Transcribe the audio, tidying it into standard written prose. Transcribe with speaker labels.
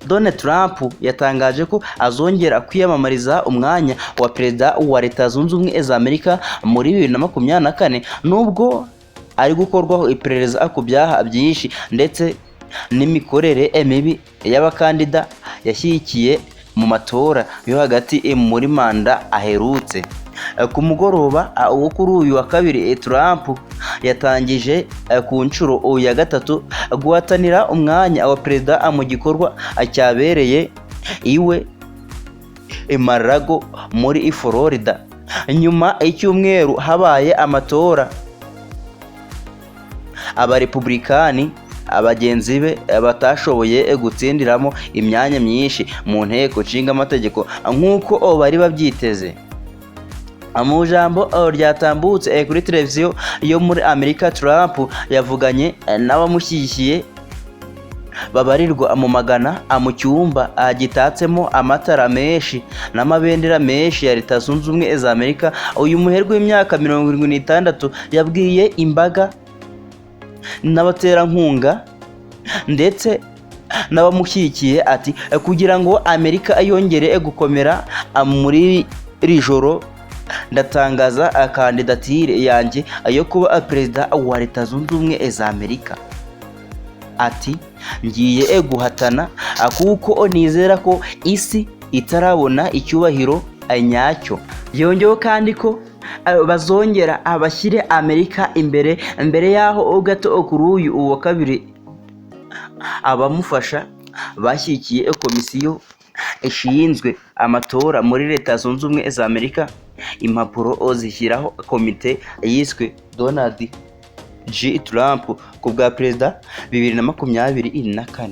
Speaker 1: Donald Trump yatangaje ko azongera kwiyamamariza umwanya wa perezida wa Leta Zunze Ubumwe za Amerika muri 2024, nubwo ari gukorwaho iperereza ku byaha byinshi ndetse n'imikorere mibi y'abakandida yashyigikiye mu matora yo hagati muri manda aherutse. Ku mugoroba wo kuri uyu wa kabiri, Trump yatangije ku nshuro ya gatatu guhatanira umwanya wa perezida mu gikorwa cyabereye iwe i Mar-a-Lago muri Florida, nyuma y'icyumweru habaye amatora Abarepublikani bagenzi be batashoboye gutsindiramo imyanya myinshi mu Nteko Nshingamategeko nk'uko bari babyiteze. Mu jambo ryatambutse kuri televiziyo yo muri Amerika, Trump yavuganye n'abamushyigikiye babarirwa mu magana mu cyumba gitatsemo amatara menshi n'amabendera menshi ya Leta Zunze Ubumwe za Amerika. Uyu muherwe w'imyaka 76 yabwiye imbaga n'abaterankunga ndetse n'abamushyigikiye ati: "Kugira ngo Amerika yongere gukomera, muri iri joro ndatangaza kandidatire yanjye yo kuba perezida wa Leta Zunze Ubumwe za Amerika." Ati: "Ngiye guhatana kuko nizera ko isi itarabona icyubahiro nyacyo." Yongeyeho kandi ko bazongera abashyire Amerika imbere. Mbere y'aho gato, kuri uyu wa kabiri, abamufasha bashyigikiye komisiyo ishinzwe amatora muri Leta Zunze Ubumwe za Amerika impapuro zishyiraho komite yiswe Donald J Trump ku bwa perezida 2024.